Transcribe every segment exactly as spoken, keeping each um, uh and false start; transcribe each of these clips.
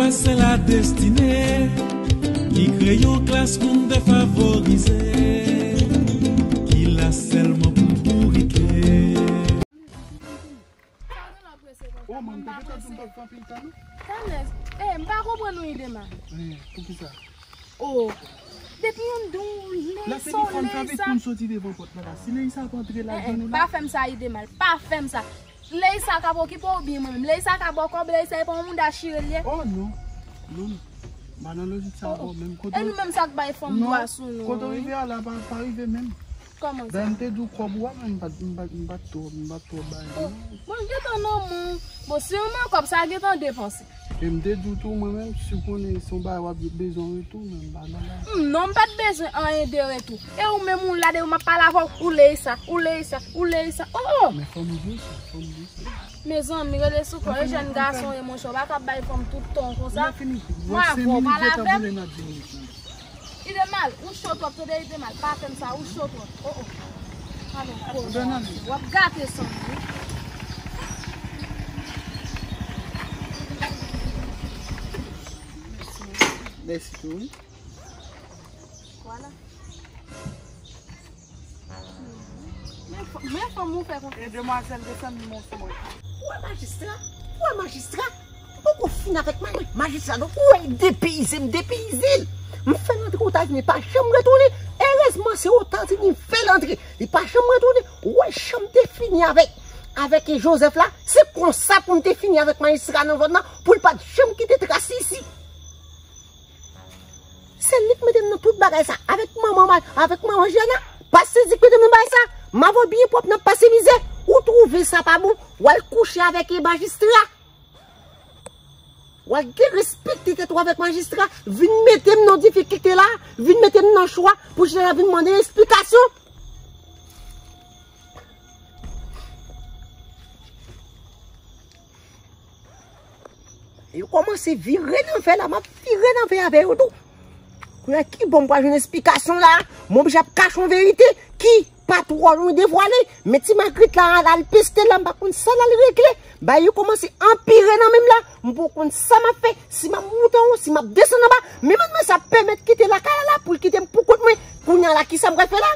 Se la destine ki kreye yon klas moun defavorize, ki la sèlman pou bourike. Oh, man, te gentan di m p ap fè anpil tan, non? Talè, eh, m pa konprann ou, Idema. Eh, poukisa? Oh, depi yon don, lè sa, lè sa. Lè se li fanm sa vit pou n soti devan pòt la, la. Si Leisa ap antre la, eh, eh, jwenn ou la. Pa fè m sa, Idema, pa fè m sa. Leisa k ap okipe w byen mwen menm. Leisa k ap ba w kòb, Leisa e pa yon mouda chire l ye. Oh, non. Non, non. M pa nan lojik sa ankò menm. E nou menm sa k bay fanm dwa sou nou, wi. Kote w rive a la, pa, pa rive menm. Kòman sa? Ben, m te di w kòb ou a, men m pa t, m pa t, m pa t twò, m pa t twò bay, non. Bon, gentan nan men w. Bon, si w nan kòb, sa gentan depanse. E m te di w tou, mwen menm, si w konnen se yon bagay w ap bezwen retou, men m pa nan bagay. Hmm, non, m pa t bezwen anyen de retou. E ou menm, ou la, de ou m ap pale avè w, ou Leisa, ou Leisa, ou Leisa. Oh, oh! Men fanm dous, fanm dous. Mezanmi, rele sou kò, e jèn gason ye, monchè, w pa ka bay fanm tout tan konsa. Mwen avè w, pale avè m. Idemal, ou cho twòp, tande Idemal, pa fè m sa, ou cho twòp. Oh, oh. Pale w koze. W ap gate san m, wi. Mèsi tou, wi. Vwala. Men fanm ou fè konfyans. E demwazèl desann men w sou mwen. Ou wè majistra? Ou wè majistra? M poko fin avèk maj-, majistra, non. Ou wè, l depeyize m, depeyize l. M fè l antre Etazini, li pa janm retounen. Erezman, se Etazini m fè l antre. Li pa janm retounen. Ou wè, jan m te fini avèk, avèk Joseph la, se konsa pou m te fini avèk majistra nan zòn nan, pou l pa t janm kite tras li isi. Se li k mete m nan tout bagay sa. Avèk manman, avèk manman Jana, pa sezi k mete m nan bagay sa. M avè w byen pwòp, n ap pase mizè. Ou twouve sa pa bon, w al kouche avèk e majistra. W al derespekte tèt ou avèk majistra, vin mete m nan difikilte la, vin mete m nan chwa, pou Jana vin mande m esplikasyon. Yo kòmanse vire nan vè la, m ap vire nan vè avè yo tou. Kounye a, ki bò m pral jwenn esplikasyon la? M oblije ap kache yon verite ki pa twò lwen devwale. Men ti Magrit la, al, al peste la, m pa konn sa l al regle. Bagay yo kòmanse anpire nan men m la. M poko konn sa m ap fè, si m ap moute anwo, si m ap desann anba. Men manman sa pèmèt kite lakay la, la, pou l kite m pou kont mwen. Kounye a la, kisa m pral fè la?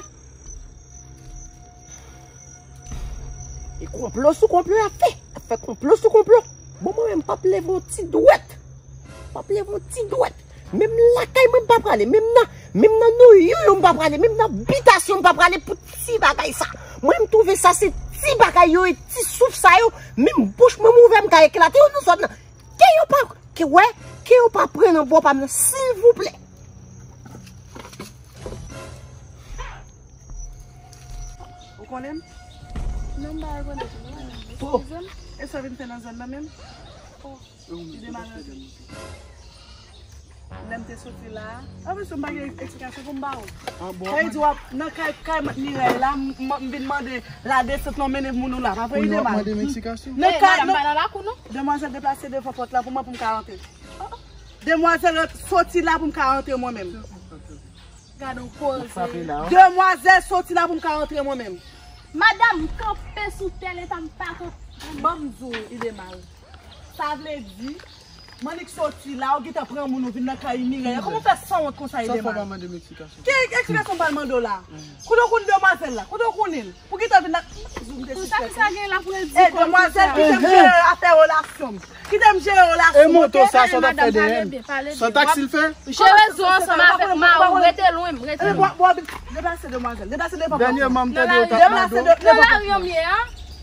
E konplo sou konplo y ap fè. Y ap fè konplo sou konplo. Bon, mwen menm, m p ap leve yon ti dwèt. M p ap leve yon ti dwèt. Menm lakay mwen, m pa prale. Menm nan, menm nan nou yoyo, m pa prale. Menm nan bitasyon, m pa prale pou ti bagay sa. Mwen, m twouve sa se ti bagay yo e ti souf sa yo. Menm bouch mwen, m ouvè, m ka eklate yo nan zòn nan. Ke yo pa, ke wè, ke yo pa pran nan bò pa m nan, silvouplè. Ou konnen m? Non, m pa rekonèt ou, non. Oh! Eskize m. E sa w vin fè nan zòn nan menm? Oh. Li demal antre. Lè m te soti la a, anplis, m pa gen eksplikasyon pou m ba ou. Ah, bon, sa vle di w ap nan kay, kay Mat Mirèy la, m, m, m vin mande ladesant nan mennen moun ou la, pa vre? Kounye a w ap mande m eksplikasyon? Nan kay, madanm pa nan lakou, non. Demwazèl deplase devan pòt la pou mwen, pou m ka rantre. Demwazèl soti la pou m ka rantre mwen menm. Gad on koze. Demwazèl soti la pou m ka rantre mwen menm. Madanm, m kanpe sou tè leta, m pa kanpe. Ban m di w, Idemal. Sa vle di, Manik soti la, ou gentan pran moun ou vin nan kay Mirèy. Kòman w fè sanwont konsa, Idemal? Sa fè w pa mande m eksplikasyon? Ki eksplikasyon m pral mande w la? Kote w konn demwazèl la? Kote w konnen l? Pou gentan vin la, m te sispèk. Sa ki sa gen la pou l di kòm demwazèl, kite m jere afè relasyon m. Kite m jere relasyon m, oke? E moto sa, sa w t ap fè dèyè m? San taksi l fè? Jere zo ansanm avèk mari w, rete lwen m, rete lwen m. Deplase demwazèl, deplase devan pòt la. Dènyèman, m tande yo t ap mande w. Nan lari an m ye a.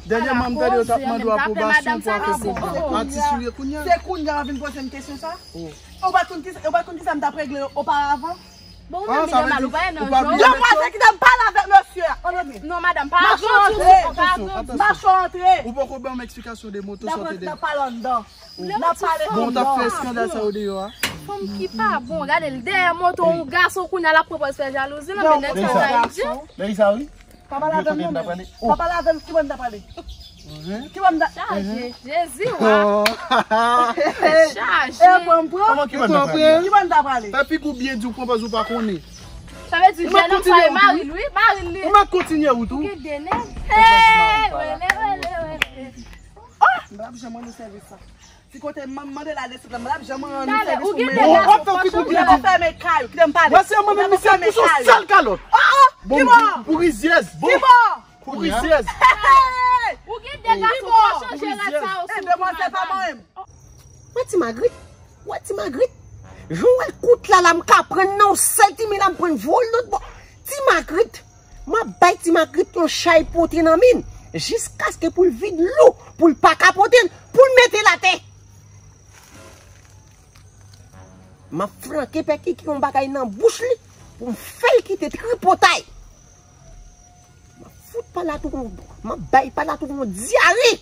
Dènyèman, m tande yo t ap mande w apwobasyon pou afè kob la. Atis ou ye kounye a? Se kounye a w ap vin poze m kesyon sa? Ou pa t konn ki, ou pa t konn ki sa m t ap regle oparavan? Bon, ou menm, Idemal, ou pa nan jò. Demwazèl, kite m pale avèk mesye a. Non, madanm, pa avanti, pa avanti. Mache antre. Ou poko ban m eksplikasyon de moto sa w te de. N ap pale anndan. N ap pale anndan. Bon, w t ap fè eskandal sa yo deyò a? Fanm ki pa bon, gade l dèyè moto yon gason kounye a l ap pran pòz fè jalouzi, nan men nèg sa ayisyen. Lè sa wi. Pa pale avè m non, men. Pa pale avè m, ki bò n ta prale? Ki bò n ta... Chaje, Jezi wa. Chaje. E pran m pran. Kòman ki bò n ta prale? Ki bò n ta prale? Fè figi w byen di w pran pòz ou pa konnen. Sa vle di jèn òm sa e mari l wi, mari l li. Ou mèt kontinye wout ou. Ou gen de nèg. Hey, wele, wele, wele. Oh, M p ap janm rann ou sèvis sa. Si kote m mande la desann la, m p ap janm rann ou sèvis pou men. Ou ap fè figi w byen di. Kite m pale. Mwen se mwen menm misye pou sou sèl kalòt. Oh, oh, bon, pou rizyèz. Bon. Pou rizyèz. Ou gen de gason pou chanje rad sa yo sou ou. Demwazèl pa mwen. Wè ti Magrit. Wè ti Magrit. Jan w wè l kout la, la m ka pran nan yon sèl ti men la m pran voye l lòt bò. Ti Magrit. M ap bay ti Magrit yon chay pote nan men l. Jiskaske pou l vin lou, pou l pa ka pote l, pou l mete l atè. M ap flanke Pè Kiki yon bagay nan bouch li, pou m fè l kite tripotay. M ap fout Palatou, m ap bay Palatou yon dyare.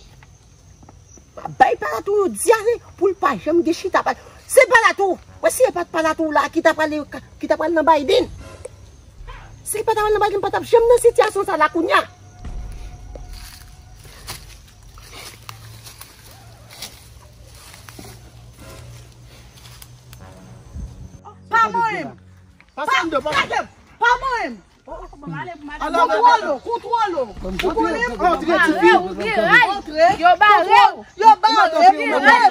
M ap bay Palatou yon dyare pou l pa janm gen chita pale. Se Palatou! Wè si e pa t Palatou la ki ta pral, ki ta pral nan Biden. Si e pa t pral nan Biden, m pa t ap janm nan sitiyasyon sa la kounye a. Pa mwen! Pase anndan, pase. Pa mwen! Kontwole, kontwole. Ou konnen? Antre, tifi. Antre. Yo bare w. Yo bare w.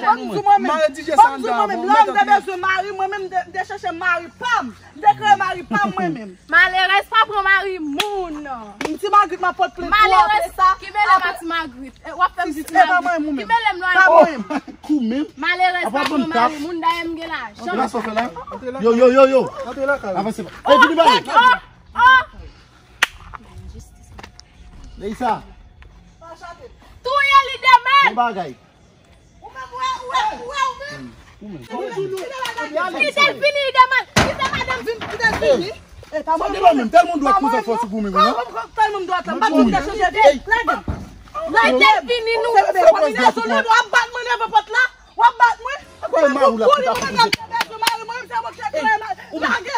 Ban m di mwen menm. Ban m di mwen menm. Lè m te bezwen mari, mwen menm, m te, m te chèche mari pa m. M te kreye mari pa m mwen menm. Malerèz pa pran mari moun. Ti Magrit, m ap pot plent pou ou apre sa. Ki bèlè pa ti Magrit? W ap fè m di ti Magrit. Ki bèlè m lwen? Pa mwen. Kou menm. Malerèz pa pran mari moun, dayè m gen lajan. Yo, yo, yo, yo. Avanse. Ey, vini ba mwen. Oh! Leisa. Touye li demen. Bon bagay. Kite l fini, li demen. Kite madanm vin, kite l fini. Sa devan menm, tèl moun dwat konsa fò sou goumen, non? Tèl moun dwat la, m pa di m te chanje de. Lage. Kite l fini, nou. Dezole, w ap bat mwen devan pòt la. W ap bat mwen. Mwen, mwen, mwen, mwen, mwen, mwen, mwen, lage.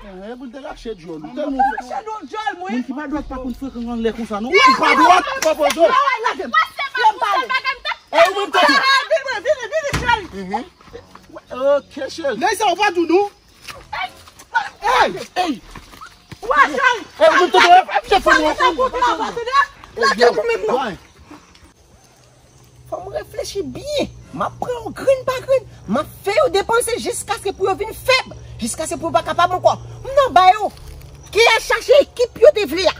Eh, pou l te rache djòl ou. Tèlman ou fè. Rache djòl, mwen. Moun ki pa dwat pa konn frekan anlè konsa, non. Ou pa dwat, pa poze. Lage m. Lage m pale. Eh, ou menm tande. Vini, vini, vini, cheri. Ok, cheri. Leisa, ou pa di nou. Ey, ey. Wè, cheri. Eh, ou menm tande. Lage m pou menm, non. Fò m reflechi byen. M ap pran yo grenn pa grenn. M ap fè yo depanse jiskaske pou yo vin fèb. Jiskaske pou yo pa kapab ankò. M nan ba yo. Ki al chache ekip yo te vle a.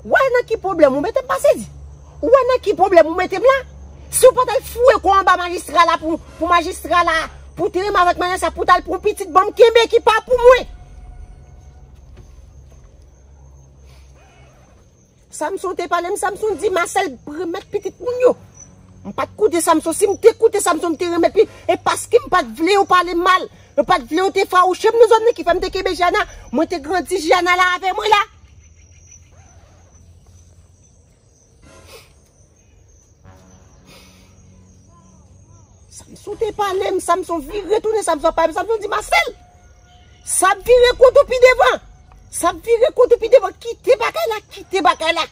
Ou wè nan ki pwoblèm ou mete m, pa sezi. Ou wè nan ki pwoblèm ou mete m la. Si w pa t al foure kò anba majistra la pou, pou majistra la, pou te renmen avèk manzè sa, pou t al pran pitit ban m kenbe ki pa pou mwen. Samson te pale m, Samson di Masèl remèt pitit moun yo. M pa t koute Samson, si m te koute Samson, m te remèt li. E paske m pa t vle yo pale m mal, yo pa t vle yo te fawouche m nan zòn nan ki fè m te kenbe Jana. Mwen te grandi Jana la avè mwen la. Samson te pale m, Samson vire tounen, Samson ap pale m, Samson di Masèl. Sa ap vire kont ou pi devan. Sa ap vire kont ou pi devan. Kite bagay la, kite bagay la.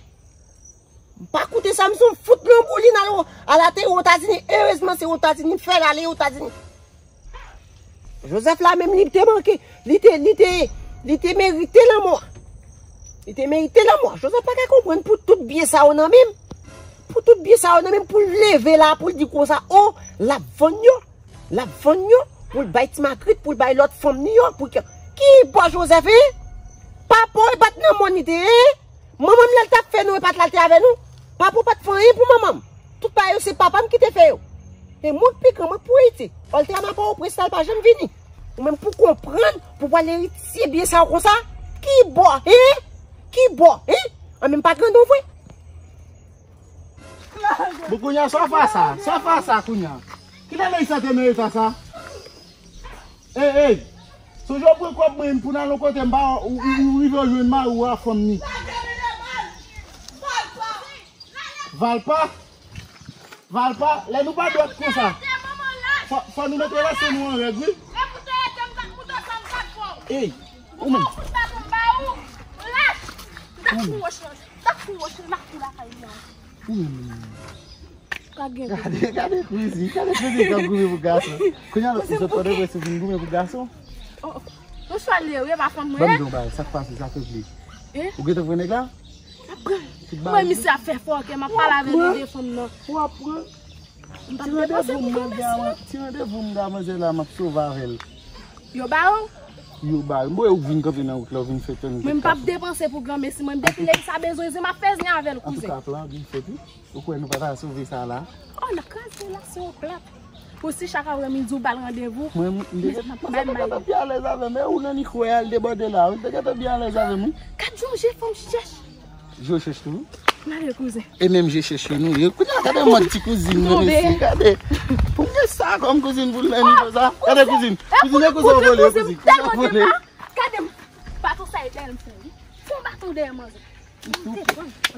M pa koute Samson, m fout nan boulin al, al ateri Otazini. Erezman se Otazini m fè l ale Otazini. Jozèf la menm li te manke, li te, li te, li te merite lanmò. Li te merite lanmò. Jozèf pa ka konprann pou tout byen sa yo nan men m. Pou tout byen sa yo nan men m, pou l leve la, pou l di konsa, o, l ap vann yo. L ap vann yo, pou l bay ti Magrit, pou l bay lòt fanm li yo, pou ki, ki bò Jozèf, en? Papa w e pa t nan mòn li te ye, en? Manman m lè l t ap fè nou e pa t la l te avè nou. Papa w pa t fè anyen pou manman m. Tout bagay yo se papa m ki te fè yo. E mwen k pi gran, mwen k pou Ayiti. Oltè a m a Pòtoprens la, l pa janm vini. Ou menm pou konprann, pou pral eritye byen sa yo konsa. Ki bò, en? Ki bò, en? An menm pa grandon vre. Bon, kounye a, sa w fè sa? Sa w fè sa kounye a? Kilè Leisa te nan eta sa? Ey, ey! Sonje w pran kòb mwen pou n al yon kote, m pa, ou, ou, ou rive w jwenn mari w a fanm ni. Valpa! Valpa! Lè nou pa dwat konsa, fò, fò nou mete lase nou an règ, wi. Ey! Ou menm. Ou menm. Gade, gade plezi, gade plezi k ap goumen pou gason. Kounye a, lòt moun sot Pòtoprens vin goumen pou gason. Ban m di w yon bagay, sa k pase, sa fè vle. Ou gentan pran nèg la? M ap pran. Mwen, misye ap fè fòkè, m ap pale avè l de fanm nan. W ap pran. M p ap depanse pou granmesi non. Ti randevou m gen avè manzè la, m ap sove avè l. Yo ba ou? Yo ba m. Bon, ou vin kanpe nan wout la, ou vin fè tann. Mwen, m p ap depanse pou granmesi. Mwen, depi Leyisa bezwen zen, m ap fè zen avè l, kouzen. Antouka, plan byen fèt, wi. Ou kwè nou pa ta sove sa la? Oh, n ap kraze relasyon an plat. Pou si chak aprèmidi ou ba l randevou. Mwen, m te gentan, m te gentan byen alèz avè m. E ou nan mikwo a, al debòde la. Ou te gentan byen alèz avè m, wi. Gad jan je fanm chèch. Je chèch tou. N ale, kouzen. E menm je chèch yo nou ye. Kounye a, gade mòd ti kouzin nou mesye. Gade. Pou m gen sa kòm kouzin pou l nan nivo sa. Gade kouzin. Kouzin, e kouzin vole, kouzin. Kouzin vole. Gade m. Baton sa e bèl m fè, wi. Fon baton dèyè manzè.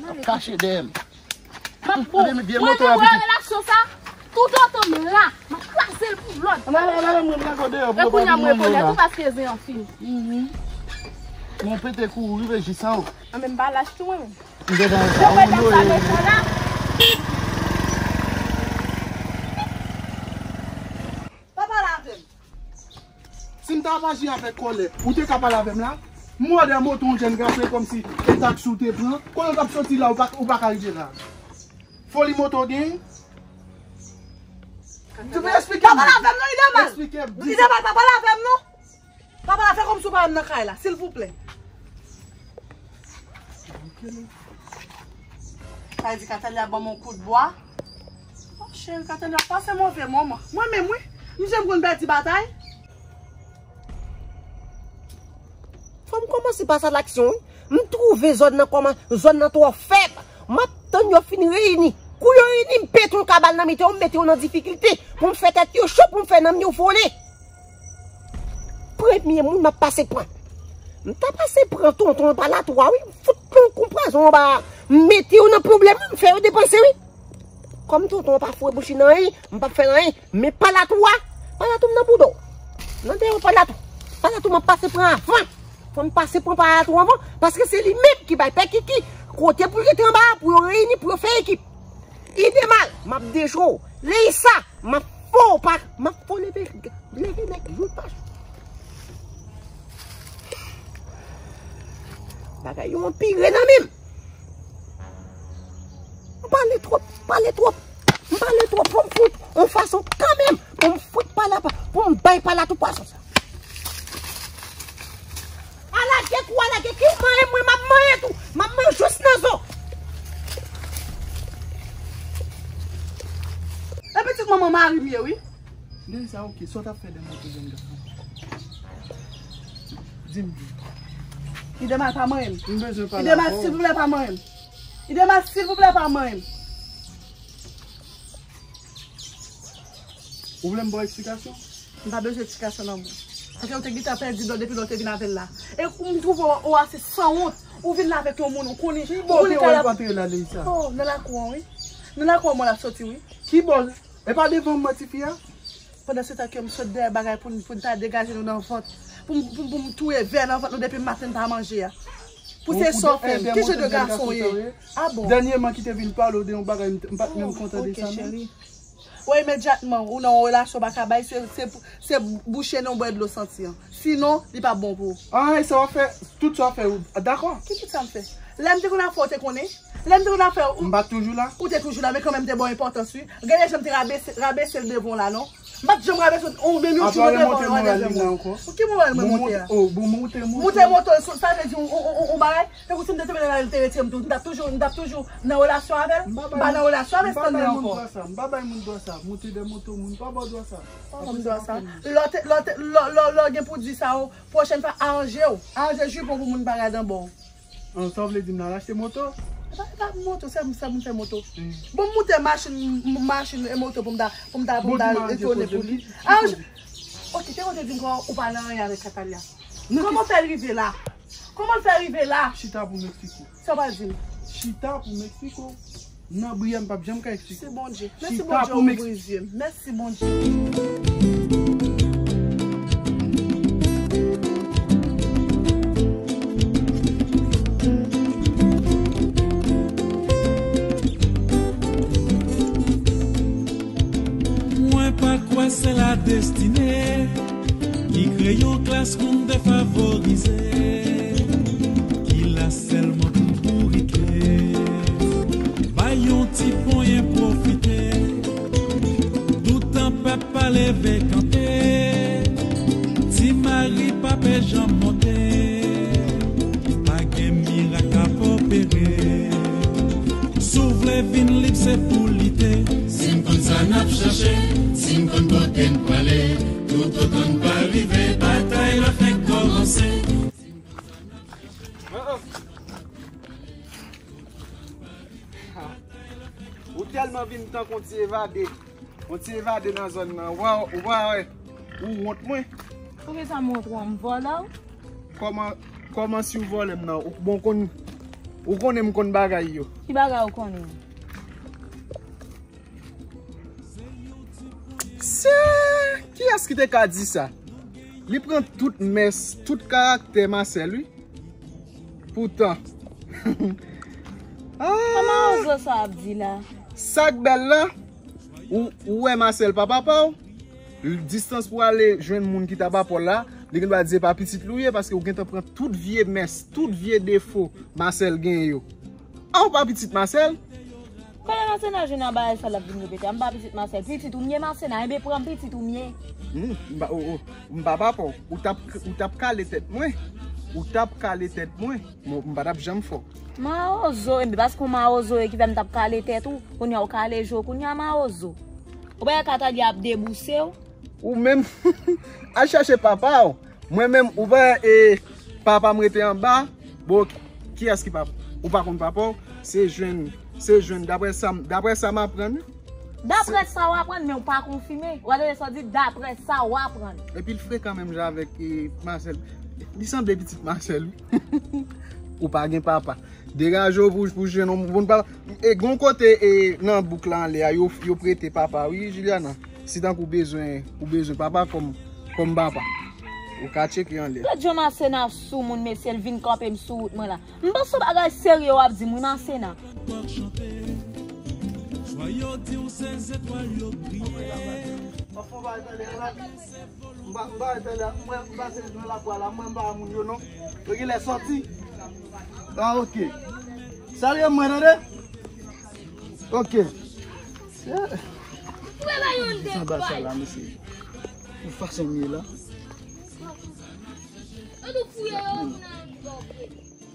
Ap kache dèyè m. M ap bon. Gade vye moto a pitit. Mwen wè relasyon sa, toutotan m la, m ap kraze l pou lòd. Ala, ala, ala, mwen, mwen, mwen, mwen, e kounye a m rekonèt ou paske zen an fini. Mwen pete kouri rive jis anwo. An, men m pa lach tou, mwen menm. M te nan sa, ou Noye. Pa pale avè m. Si m ta ap aji avèk kòlè, ou te ka pale avè m la? M wè w dèyè moto yon jèn gason, e kòmsi e taksi w te pran. Kote w t ap soti la, ou pa, ou pa ka rive la. Foli moto w gen? Ou te esplike m. Pa pale avè m non, Idemal. Esplike m. Idemal, pa pale avè m non. Pa pale, fè kòmsi w pa wè m nan kay la, silvouplè. Sa vle di Katelya ban m yon kout bwa. Oh, cheri, Katelya pase move moman. Mwen menm, wi. M janm konn pèdi batay. Fò m kòmanse pase a laksyon, wi. M twouve zòn nan kòman, zòn nan twò fèb. M ap tann yo fin reyini. Kou yo reyini, m pete yon kabal nan mete yo, m mete yo nan difikilte. Pou m fè tèt yo cho, pou m fè nanm yo vole. Premye moun m ap pase pran. M ta pase pran tonton Palatou a, wi. M fout pran yon kou pwazon anba. M mete yo nan pwoblèm, wi. M fè yo depanse, wi. Kòm tonton an pa foure bouch li nan anyen, m p ap fè l anyen. Men Palatou a, Palatou m nan bouda w. Nan dèyè w Palatou. Palatou m ap pase pran avan. Fò m pase pran Palatou anvan, paske se li menm ki bay Pè Kiki kote pou l rete anba a, pou yo reyini, pou yo fè ekip. Idemal, m ap decho w. Leyisa, m ap fè w pa, m ap fè w leve, leve nèg jou pa jou. Bagay yo anpire nan men m. M pale twòp, m pale twòp. M pale twòp, fò m fout yon fason kanmenm pou m fout Palatou, pou m bay Palatou pwazon sa. A lage kou, a lage kou, manyen mwen, m ap manyen tou. M ap manyen jous nan zo. E pitit manman mari m ye, wi. Leyisa, oke, sa w t ap fè dèyè moto jèn gason? Di m. Idemal, pa manyen m. M bezwen pale avè w. Idemal, silvouplè, pa manyen m. Idemal, silvouplè, pa manyen m. Ou vle m ba w eksplikasyon? M pa bezwen eksplikasyon nan mwen. Paske ou te gentan pèdi dlo depi lè w te vin avè l la. E ou m twouve w, ou ase sanwont. Ou vin la avèk yon moun, ou konnen, ou konnen kay la. Ki bò ke w antre la, Leyisa? Oh, nan lakou an, wi. Nan lakou an, mwen l ap soti, wi. Ki bò? E pa devan m, tifi a? Pandan se tan ke m sot dèyè bagay pou n, pou n ta degaje nou nan vant. Pou m, pou, pou m touye vè nan vant nou depi maten n pa manje a. Pou se sa w fè m. Ki jan de gason w ye? A bon? Dènyèman ki te vin pale w de yon bagay, m, m pa t menm kontan de sa menm. Ou imedyatman, ou nan yon relasyon pa ka bay, se, se, se bouche non bwè dlo santi an. Sinon, li p ap bon pou ou. Anyen sa w ap fè, tout sa w ap fè, ou dakò? Ki tout sa m fè? Lè m te konn ap fè, ou te konnen? Lè m te konn ap fè, ou. M pa t toujou la? Ou te toujou la, men kanmenm m te ba w enpòtans, wi. Gade jan m te rabese, rabese l devan w la, non? M pa t janm rabese w, menm yon ti moto devan w, ou te janm wè. Ki moral mwen monte a? Bon, moute moto, sa vle di yon, yon, yon, yon bagay? Tankou si m te tonbe nan lari, l te retire m tou. M t ap toujou, m t ap toujou nan relasyon avè l? M pa nan relasyon avè standard moun. M pa bay moun dwa sa. M pa bay moun dwa sa. Moute de moto, moun pa ba w dwa sa. Pa ban m dwa sa. Lè w te, lè w te, lè, lè, lè w gen pou di sa, o, pwochèn fwa, aranje w. Aranje jipon pou moun pa gade anba w. An, sa w vle di m nan al achte moto? E pa, e pa moto, se, se moun fè moto. Bon, m moute machin, m, machin e moto pou m ta, pou m ta, pou m ta retounen pou li. Aranje. Oke, te konte di m kò ou pa nan anyen avèk Katalia. Kòman w fè rive la? Kòman l fè rive la? Chita pou m eksplike w. Sa w pral di m? Chita pou m eksplike w. Nan briye m p ap janm ka eksplike w. Mèsi Bondye. Mèsi Bondye, ou ouvri zye m. Mèsi Bondye. Mwen pa kwè se la destine ki kreye yon klas moun defavorize. Ki la Pe jan monte, pa gen mirak k ap opere. Si w vle vin lib, se pou lite. Si n konn sa n ap chache, si n konn kote n prale, toutotan n pa rive, batay la fèk kòmanse. Ou tèlman vin tankou yon ti evade. Yon ti evade nan zòn nan. Ou pa, ou pa wè. Ou wont mwen. Poukisa m wont ou? M vòlè w? Kòman, kòman si w vòlè m nan? Ou, bon, konn, ou konnen m konn bagay yo. Ki bagay ou konnen? Se, kiyès ki te ka di sa? Li pran tout mès, tout karaktè Masèl, wi. Poutan. Ah! Kòman ozo sa ap di la? Sa k bèl la, ou, ou wè Masèl pa papa w, distans pou ale jwenn moun ki ta papa w la, li gen dwa di se pa pitit li w ye, paske ou gentan pran tout vye mès, tout vye defo Masèl genyen yo. A, ou pa pitit Masèl? Kote Masèna jwenn nan bagay sa l ap vin repete a? M pa pitit Masèl. Pitit ou m ye, Masèna. Enben, pran pitit ou m ye. Hmm, m pa, o, o, m pa papa w. Ou t ap, ou t ap kale tèt mwen. Ou t ap kale tèt mwen. Mwen, m pa t ap janm fè w. Mawozo, enben, paske w mawozo e ki fè m t ap kale tèt ou. Kounye a w kale je w. Kounye a mawozo. Ou pa wè Katalya ap debouse w? Ou menm, al chache papa w. Mwen menm, ou pa, e, papa m rete anba. Bon, kiyès ki papa? Ou pa konn papa w? Se jwenn, se jwenn, daprè sa m, daprè sa m aprann, wi. Daprè sa w aprann, men w pa konfime. W a tande sa w di, daprè sa w aprann. Epi l frekan menm jan avèk, e, Masèl. Li sanble pitit Masèl, wi. Ou pa gen papa. Degaje w pou, pou jwenn yon bon papa. E gon kote, e, nan bouk la anlè a, yo, yo prete papa, wi, Juliana. Si tankou w bezwen, ou bezwen papa kòm, kòm papa, ou ka tcheke anlè. Gad jan Masèna sou moun, mesye, l vin kanpe m sou wout mwen la. M panse w bagay serye w ap di m, wi, Masèna. M pa, m pa ret anlè a, m pa, m pa ret anlè a. Mwen, m pase nan lakwa la, mwen, m pa wè moun yo non. Yo genlè sòti. Ah, ok. Salye mwen, tande? Ok. Sanba sa la, mesye. Pou fason m ye la.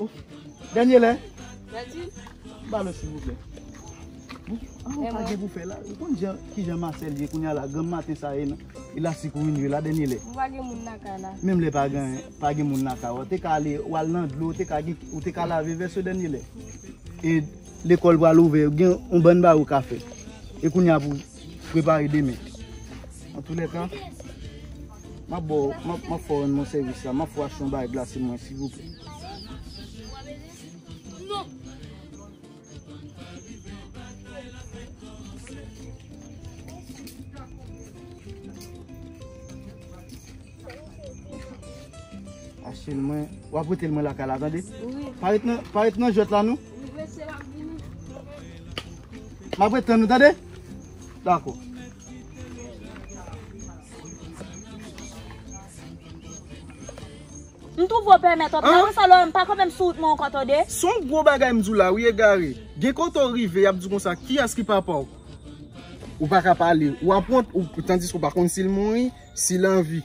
Oh, dènye lè. Balo, silvouplè. Bon, ah, ou pa gen pou fè la. Ou konn jan, kijan Masèl ye kounye a la, granm maten sa e nan, elastik ou vin jwe la, dènye lè. Ou pa gen moun nan kay la. Menm lè pa gen, pa gen moun nan kay, ou te ka ale, ou al nan dlo, ou te ka gen, ou te ka lave vès ou dènye lè. E lekòl pral ouvè, gen yon bann bagay ou ka fè. E kounye a pou prepare demen. Antoulèka, m ap ba w, m ap, m ap fè w rann mwen sèvis la, m ap fè w achte yon bagay glase mwen, silvouplè. Achte l mwen. W ap rete l mwen lakay la, tande? Wi. Pa ret nan, pa ret nan jwèt la, non? Wi, mesye, m ap vini. M ap ret tann ou, tande? Dakò. M twouve w pèmèt w ap... An? Apre sa, lè w wè m pa kanpe m sou wout mwen ankò, tande? Se yon gwo bagay m di w la, wi, egare. Gen kote w rive, y ap di w konsa, kiyès ki papa w? Ou pa ka pale. W ap wont, ou, tandiske w pa konn si l mouri, si l anvi.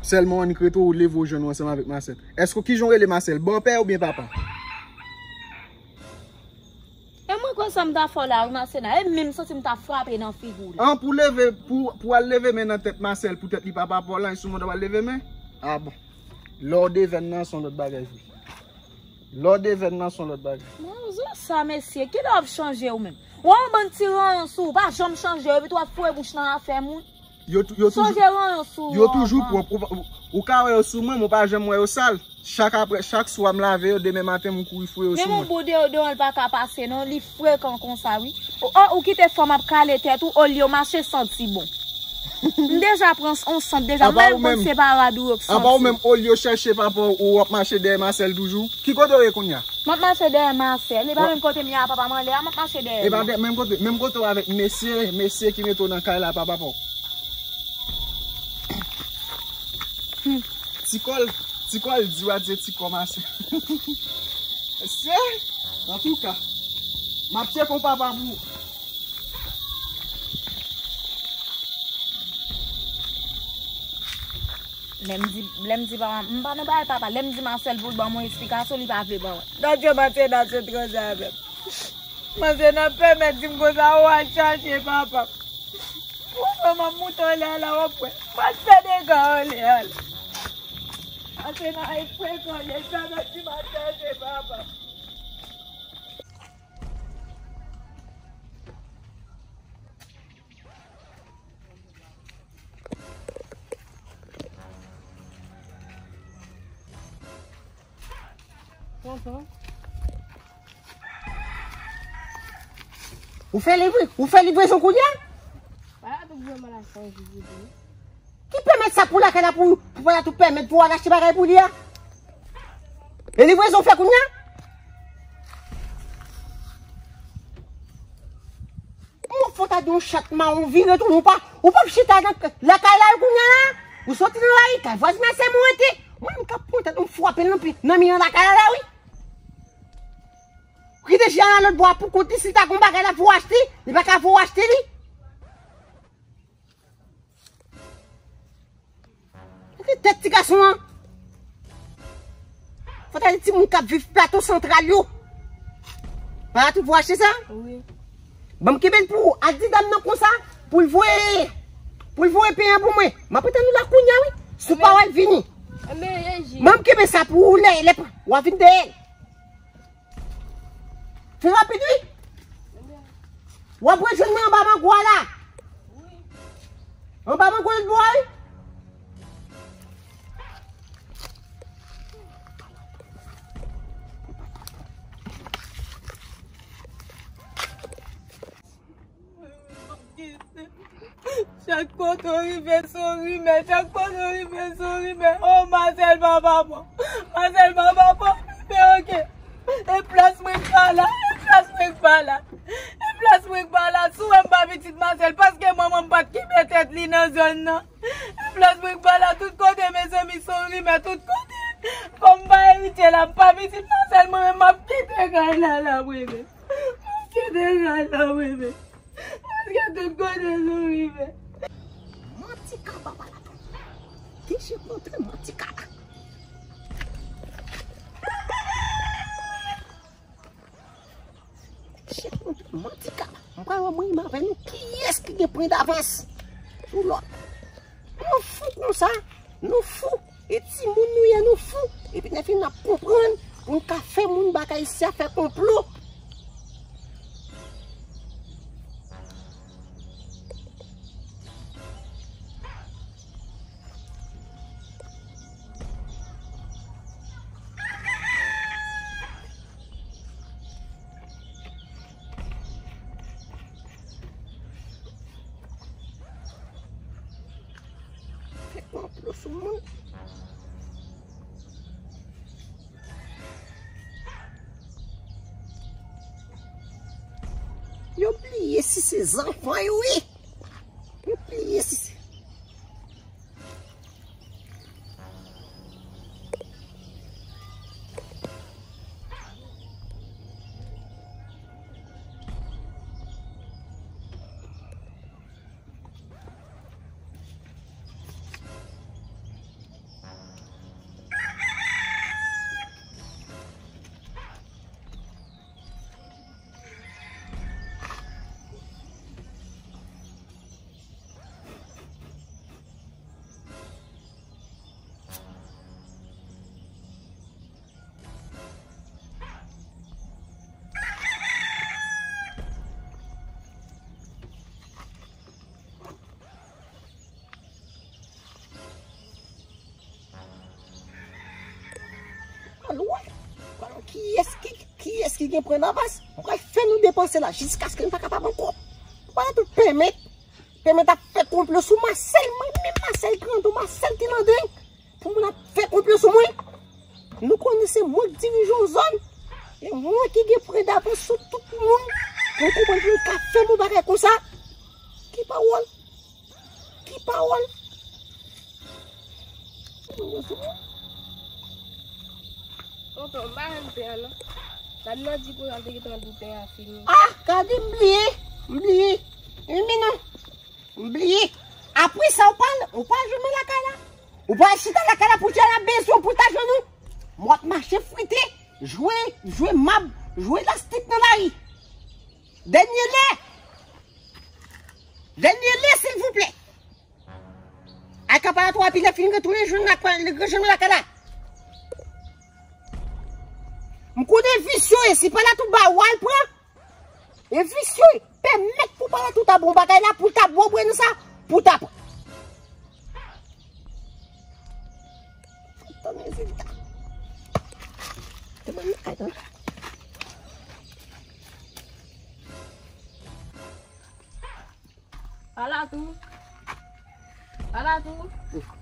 Sèlman w annik rete w leve w jwenn w ansanm avèk Masèl. Èske w, kijan w rele Masèl? Bòpè oubyen papa? E mwen kwè sa m ta fè w la, wi, Masèna. E menm santi m ta frape nan figi w la. An, pou leve, pou, pou al leve men nan tèt Masèl, poutèt li pa papa w la, e sou manda w al leve men? A bon. Lè w devèn nan, se yon lòt bagay vre. Lè w devèn nan, se yon lòt bagay. Mwen, zò sa, mesye, kilè w ap chanje ou menm? Ou wè yon bann ti ranyon sou ou, pa janm chanje, epi tou w ap foure bouch nan afè moun. Yo tou-, yo toujou, sonje ranyon sou ou yo an, toujou pwòp. Ou, ou, ou ka wè yo sou mwen, men w pa janm wè yo sal. Chak apre, chak swa m lave yo, demen maten m kouri foure yo sou mwen. Menm yon bon deyodoran l pa ka pase non, li frekan konsa wi. Ou, ou, ou kite fanm ap kale tèt ou, olye w mache santi bon. M deja pran yon sant deja, m pa menm konn se pa rad ou yo k santi. Apa ou menm, olye w chèche papa w, ou ap mache dèyè Masèl toujou? Ki kote w ye kounye a? M ap mache dèyè Masèl. E pa menm kote m ye a papa m anlè a, m ap mache dèyè li. E pa menm kote, menm kote w avèk mesye, mesye ki mete w nan kay la, pa papa w. Hmm. Ti kòl, ti kòl di w a di ti kòmase. Se, antouka, m ap tcheke yon papa pou ou. Lè m di, lè m di papa, m pa nan bagay papa. Lè m di Marcel pou l ban mwen esplikasyon, li pa vle ban mwen. Gadye Marcel nan se trozè avè m. Marcel nan pèmèt di m konsa, w al chache papa. Ou fè m ap moute anlè a la, w ap wè. M al fè dega anlè a la. Marcel nan e frekan, li pèmèt di Marcel se papa. Ou fè livre, ou fè livrezon kounye a? Ki pèmèt sa pou lakay la pou, pou pa tou pèmèt pou w al achte bagay pou li a? E livrezon fè kounye a? Mwen fò ta di yon chat mawon vire tou, ou pa, ou pa chita nan lakay la kounye a la. Ou soti nan lari, kay vwazin nan se mwen te. Mwen m ka pran tèt mwen frape l nan pi, nan mi an lakay la la wi. Kite chita nan lòt bò a pou kont li, si ta gon bagay la pou achte, li pa ka pou achte li. Gade tèt ti gason an. Fò ta di timoun k ap viv Plato Santral yo. Pa tout pou achte sa? Wi. Ban m kenbe l pou ou. Al di dam nan konsa, pou l voye, pou l voye pen an pou mwen. M ap tann ou la kounye a, wi. Si w pa wè l vini. Ban m kenbe sa pou ou, lè, lè, w a vin dèyè l. Fè rapid, wi. W ap rejwenn mwen anba mango a la. Anba mango lòt bò a, wi. Chak kote w rive, se yon rimè. Chak kote w rive, se yon rimè. Oh, Marcel papa bon. Marcel papa bon. Men oke. E plas mwen k pa la. E plas mwen k pa la. E plas mwen k pa la. Si w wè m pa pitit Marcel, paske manman m pa t kenbe tèt li nan zòn nan. E plas mwen k pa la. Tout kote, mezanmi, se yon rimè. Tout kote. Kòm m pa eritye la, m pa pitit Marcel, mwen menm, m ap kite kay la, la, mwen menm. M ap kite kay la, mwen menm. Paske tout kote nou rive. Manti kaba pa la tonbe. Deje montre manti kaba. Deje montre manti kaba. M pral wè mwen menm avè nou kiyès ki gen pwen davans sou lòt. Nou fou konsa. Nou fou. E timoun nou ye, nou fou. Epi lè fini n ap konprann pou n ka fè moun bagay isi a fè konplo. Fè konplo sou moun. Yo bliye si se zanfan yo ye. Yo bliye si se Alò, alò, kiyès ki, kiyès ki gen pwen davans? Mwen pral fè nou depanse la jiskaske nou pa kapab ankò. Ou pa tout pèmèt, pèmèt ap fè konplo sou Masèl, mwen menm Masèl grandon, Masèl tilandeng. Pou moun ap fè konplo sou mwen. Nou konnen se mwen k dirije yon zòn. E mwen ki gen pwen davans sou tout moun. Mwen konprann pou nou ka fè m yon bagay konsa. Ki pawòl? Ki pawòl? Tonton, m pa jwenn pen an non. Gad nan di pou al te gentan di pen an fini. Ah, gade m bliye. M bliye. Wi, men non. M bliye. Apre sa, ou pa, ou pa jwenn mwen lakay la. Ou pral chita lakay la pou Djana bezwen w pou ta jwenn ou. M w ap mache frite, jwe, jwe mab, jwe lastik nan lari. Dènye lè. Dènye lè, silvouplè. Ay kapara twa pi lè fin retounen jwenn lakay, jwenn lakay la. M konnen visye w ye, si pa la tou ba w al pran. E visye, pèmèt pou pa la tou ta bon bagay la, pou ta bon bwen sa, pou ta pran. Tann rezilta. Te ban m lakay, tann. Ala tou. Ala tou.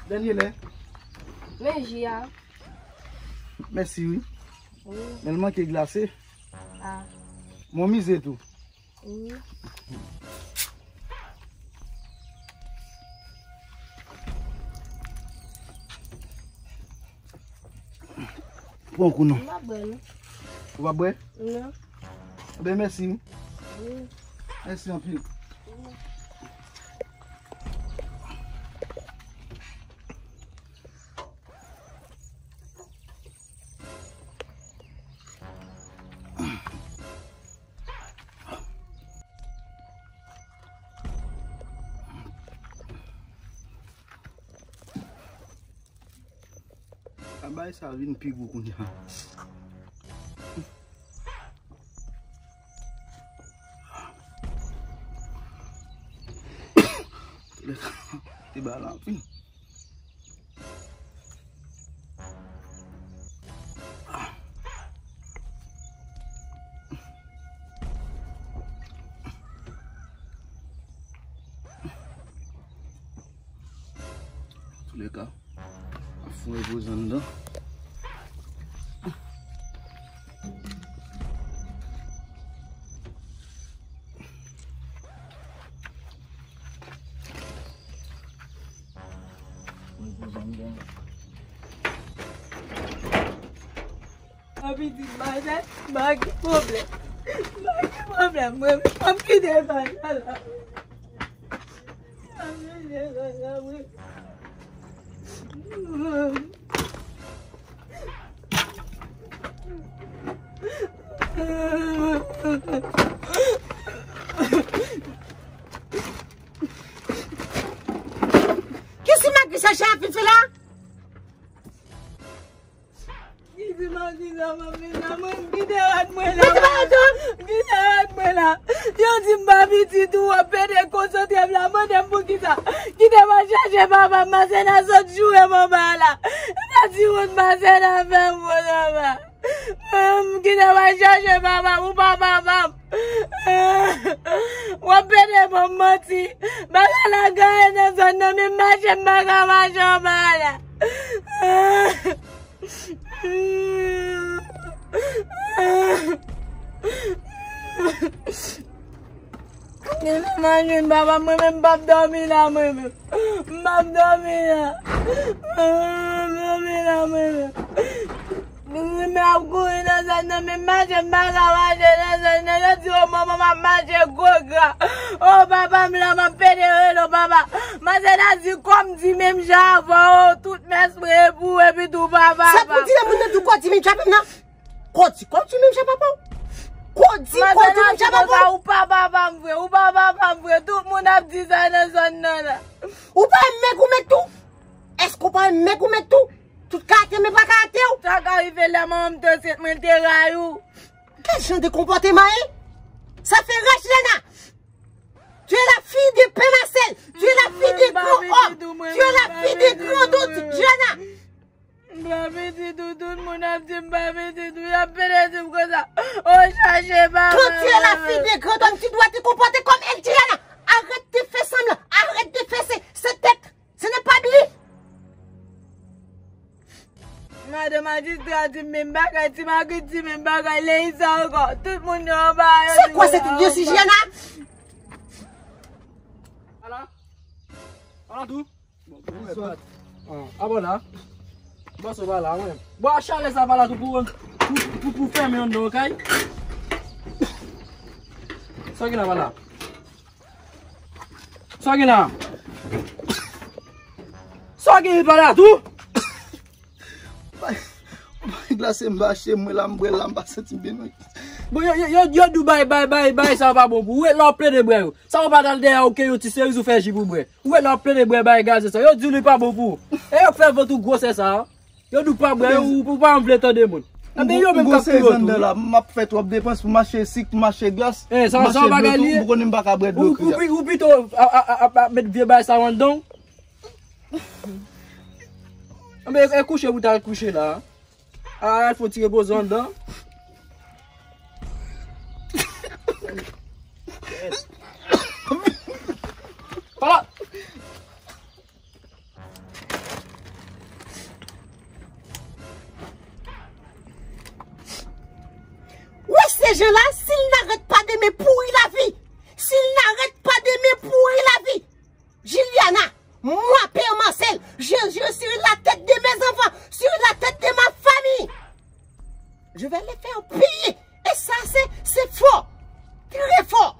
Dènye lè. Men ji a. Mèsi wi. Wi. Men l manke glase. Ah. Bon mize tou. Wi. Pran kou non. M pa bwè non. Ou pa bwè? Non. Enben mèsi wi. Wi. Mèsi anpil. Sa bay sa vin pi gwo kounye a. Te ba la anpil. Antoulèka, ap foure poze anndan. An pitit mache, m pa gen pwoblèm. M pa gen pwoblèm, mwen, m ap kite bagay la. M ap kite bagay la, mwen. Kisi magri sa jan ap vin fè la? Kisi magri sa m ap vin la? Mwen, kite rad mwen la. Kite rad mwen la. Yo di m pa pitit ou, w ap pede konsantre m la. Mande m poukisa. Kite m al chache papa m, Masena sot joure m anba la. E pa ti wont Masena fè m wont anba. Kite m al chache papa m, ou pa papa m. W ap pede ban m manti. Bagay la gaye nan zòn nan, men mache m pa ka mache anba la. Gen nan machin papa mwen menm, m p ap dòmi la mwen menm. M p ap dòmi la. M p ap dòmi la mwen menm. M ap kouri nan zòn nan, men mache m pa ka mache nan zòn nan. Yo di o manman m ap mache gwo gra. O papa m la m ap pede rele w papa. Masena di kò m di menm jan avè w, tout mès mwen e pou ou epi tou papa. Sa pou di nan moun nan tou kò di menm jan avè m nan. Kò di, kò di menm jan papa w. Kò di, kò di menm jan papa w. Ou pa papa m vre, ou pa papa m vre. Tout moun ap di sa nan zòn nan la. Ou pa renmen goumen tou? Èske ou pa renmen goumen tou? Tout karate men pa karate w. Sa ka rive lè manman m te ansent mwen te rayi w. Quel genre de comportement e? Ça fait rage, Lana. Tu es la fille de Père Marcel. Tu es la fille de grand homme. Tu es la fille de grand homme, Diana. M pa pitit ou, tout moun ap di m pa pitit ou, y ap pede di m konsa. O chache papa. Quand tu es la fille de grand homme, tu dois te comporter comme elle, Diana. Arrête de faire semblant, arrête de faire ce, cette tête. Ce n'est pas bien. Madan majistra di m menm bagay, ti Magrit di menm bagay, Leisa ankò. Tout moun yo anba yo. C'est quoi cette idiotie, Diana? Ala. Ala tou. Bonswa. Ah, a bon la. Bonswa pa la, mwen. Bon, a chalè sa pa la tou pou, pou, pou, pou fèmen anndan, okay? Sa gen la pa la. Sa gen la. Pa gen pa la tou. Bay, bay glase m pa achte, mwen la m bwè la m pa santi m byen non. Bon, yo, yo, yo, yo di w bay, bay, bay, bay, sa pa bon pou ou. Ou ret la w ap plede bwè yo. Sa w pa t al dèyè w ke yon ti seriz ou fè ji pou bwè. Ou ret la w ap plede bwè bay gaze sa. Yo di w li pa bon pou ou. E yo k fè vant ou gwosè sa a. Yo di w pa bwè, ou, ou pa vle tande moun. Anben yo menm k ap touye w tou. La, m ap fè twòp depans pou m achte sik, pou m achte glas. E, sa, sa bagay li ye. Ou konnen m pa ka bwè dlo kri a. Ou pito ap met vye bay sa w anndan w. Anben, e kouche pou t al kouche la. A, al fè yon ti repoze anndan. Pala. Wè se jan la, si l n arèt pa demen pouri lavi. Si l n arèt pa demen pouri lavi. Juliana, moi père Marcel, je, je serai la tête de mes enfants, serai la tête de ma famille. Je vais les faire payer. Et ça, c'est, c'est fort. Très fort.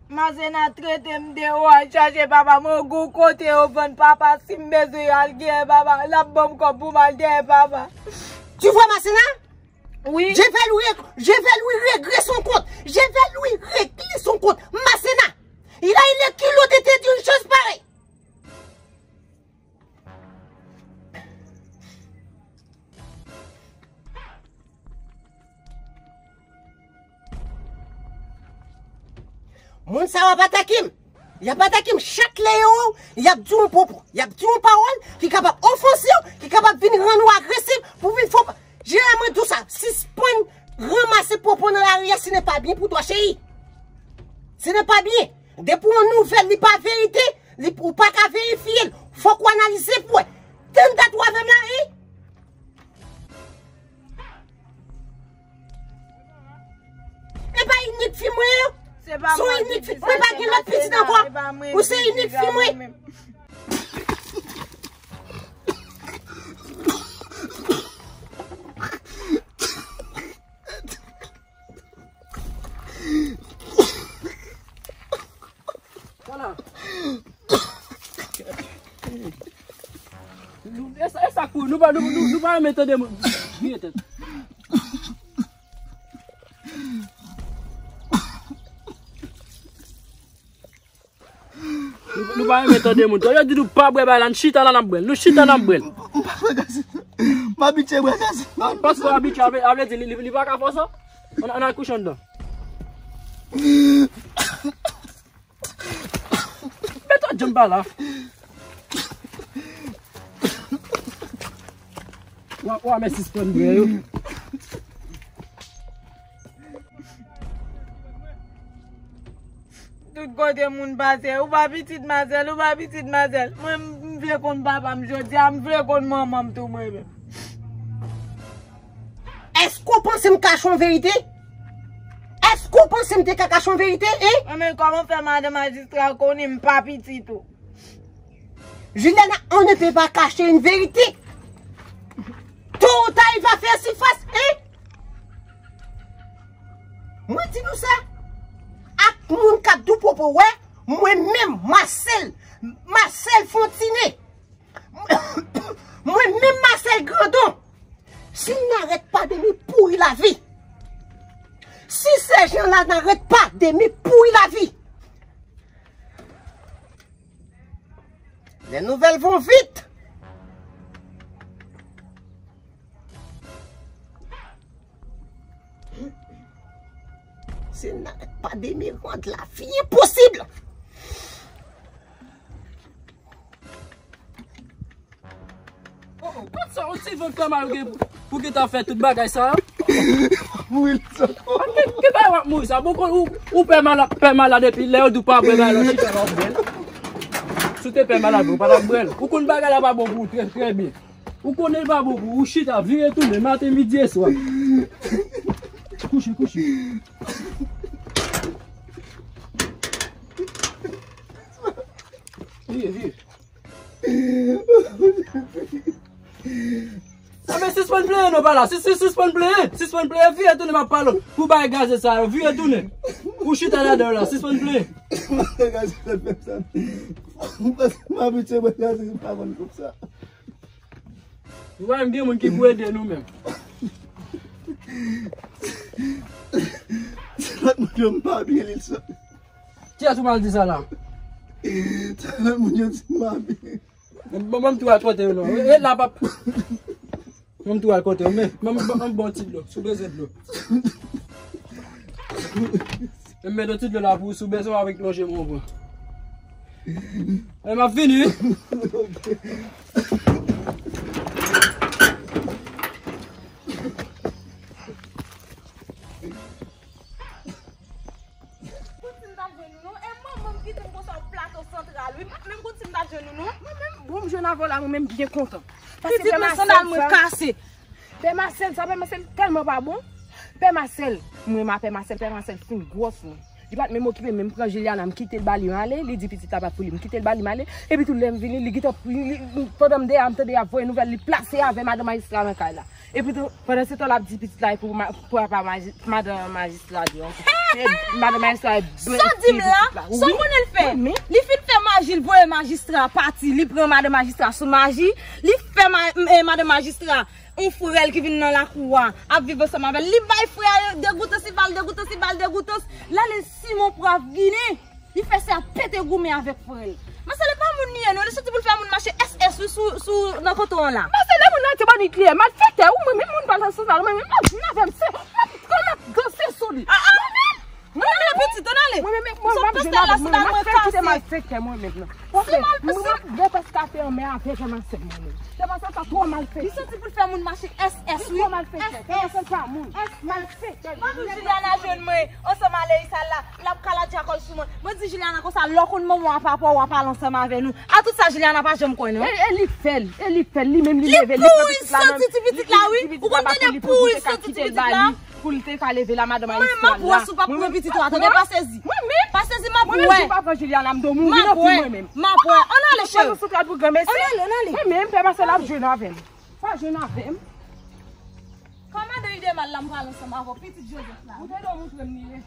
Masena trete m de ou al chache papa. Mwen gon kote yo vann papa. Si m bezwen al dèyè papa, l ap ban m kòb pou m al dèyè papa. Tu vois, Masena? Oui. Je vais lui, je vais lui régler son compte. Je vais lui régler son compte. Masena, il a eu le culot de te dire une chose pareille. Moun sa yo ap atake m. Y ap atake m chak lè yo wè w, y ap di w yon pwopo, y ap di w yon pawòl ki kapab ofanse w, ki kapab vin rann ou agresif pou vin fè w. Jeneral mwen di w sa, sispann ranmase pwopo nan lari a, ce n'est pas bien pour toi, chérie. Ce n'est pas bien. Depi yon nouvèl li pa verite, li, ou pa ka verifye l. Fòk ou analize pou wè. Tann dat ou avè m la, wi. E pa inik fi mwen an? Se pa mwen ki di sa, se Masena, e pa mwen ki di sa, e pa mwen menm. Ou se inik fi mwen. Voilà. Nou, e sa, e sa kou, nou pa, nou, nou, nou pa renmen tande moun. Vire tèt. Nou, nou pa renmen tande moun. Yo di nou pa bwè bay la, n chita la n ap bwè l. Nou chita n ap bwè l. M pa bwè gaze. M abitye bwè gaze. Paske w abitye, a vle, a vle di li, li, li pa ka fòse w? Ann, ann al kouche anndan. Mete w djanm pa la. Wa, wa, men sispann bwè yo. Tout kote moun pase, ou pa pitit mazèl, ou pa pitit mazèl. Mwen, m vle konn papa m jodi a, m vle konn manman m tou mwen menm. Èske w panse m kache yon verite? Èske w panse m te ka kache yon verite, en? Mwen menm, kòman fè madan majistra konnen m pa pitit ou? Juliana, on ne peut pas cacher une vérité. Tôt ou tard, il va faire surface, en? Mwen di nou sa. Ak moun k ap di w pwopo, wè, mwen menm, Marcel, Marcel Fontiné. Mwen menm Marcel Grandon, si n arèt pa demen pouri lavi, si sèjan la n arèt pa demen pouri lavi, les nouvelles vont vite. Si n arèt pa demen rand lavi enposib. Oh, oh, kot sa, yon ti vant fè mal ou gen pou, pou ki ta fè tout bagay sa a? Mouri li sot. Ki, ki bagay w ap mouri sa? Bon, kon ou, ou pè malad, pè malad epi lè yo di w pa bwè bagay la, chita la w ap bwè l. Si w te pè malad, ou pa t ap bwè l. Ou konn bagay la pa bon pou ou trè, trè byen. Ou konnen l pa bon pou ou, ou chita, vire tounen, maten, midi e swa. Kouche, kouche. Vire, vire. Anben, sispann plenyen non pa la. Si, si, sispann plenyen. Sispann plenyen. Vire tounen, m ap pale w. Pou bay gaze sa yo. Vire tounen. Ou chita ladan yo la. Sispann plenyen. Gaze sa fè sa. Paske m abitye bwè gaze, m pa konn kòb sa. Nou pa menm gen moun ki pou ede nou menm. Lòt moun yo m pa byen li sot. Kiyès ou pral di sa la? Lòt moun yo di m pa byen. Bon, bon, m tou al kote yo non. E la pap. Bon, m tou al kote yo, men. Bon, bon, bon, bon ti dlo. Si w bezwen dlo. M met yon ti dlo la pou ou, si w bezwen w ap plonje m konpran. E m ap vini wi. Koutim t ap jwenn nou non. E manman m kite m konsa w plato santral wi. Menm koutim t ap jwenn nou non. Mwen menm, bon, m jwenn avè w la, mwen menm byen kontan. Pitit mwen sandal mwen kase. Pè Masèl sa, pè Masèl tèlman pa bon. Pè Masèl, mwen renmen pè Masèl, pè Masèl fin gwòs mwen. Li pa t menm okipe, menm pran Juliana, m kite l ba li, m ale, li di pitit la pa t pou li, m kite l ba li, m ale. Epi tou lè m vini, li gentan, li, li, pandan m dèyè a, m tande y ap voye nouvèl, li plase avè madan majistra nan kay la. Epi tou, pandan se tan, l ap di pitit la e pou ma-, pou papa maji-, madan majistra li ankò. E madan majistra e blan-, sa w di m la, sa w konnen l fè? Li fin fè maji, l voye majistra pati, li pran madan majistra sou maji, li fè ma-, e, madan majistra yon frè l ki vin nan lakou a, ap viv ansanm avè l. Li bay frè a degoutans, li ba l degoutans, li ba l degoutans. L ale Simon Pwa vini. Li fè sè a pete goumen avèk frè l. Masèl e pa moun li ye non, li soti pou l fè moun mache S S wi sou, sou, nan kanton an la. Masèl e moun Latibonit li ye, malfektè, ou mwen menm moun pa nan sandal, mwen menm m ap vin avè m, se, m ap, m ap danse sou li. Mwen menm, mwen menm pitit, ann ale. Mwen menm, mwen m ap jwenn avè mwen, m ap fè kite malfektè mwen menm nan. Mwen menm, mwen m ap depès kafe an men avè Masèl mwen menm. Se pa sa, sa twò malfektè. Li soti pou l fè moun mache S S wi. Li twò malfektè. S S. Masèl pa moun. S S. Malfektè. M ap di Juliana jwenn mwen ansanm a Leisa la. L ap kaladja kò l sou mwen. Mwen di Juliana konsa, lè w konn manman w ap apre w, w ap al ansanm avè nou. A tout sa, Juliana pa janm kwè non. E, e li fè l, e li fè l, li menm li leve, li pran pitit la menm. Santi ti pitit la wi. Ou konn tande pouri santi ti pitit la. Pou l te ka leve la, madan majistra la. Mwen, m ap wè si w p ap pran pitit ou a, tande, pa sezi. Mwen menm. Pa sezi, m ap wè. Mwen menm, si w pa pran Juliana, m do mouri nan fi mwen menm. M ap wè. Ann ale, cheri. Ann ale, ann ale. Mwen menm, pè Masèl ap jwenn avè m. Pa jwenn avè m. Kòmandan Idemal la, m pral ansanm avè w, pitit Joseph la. Ou te dwe montre m li ye.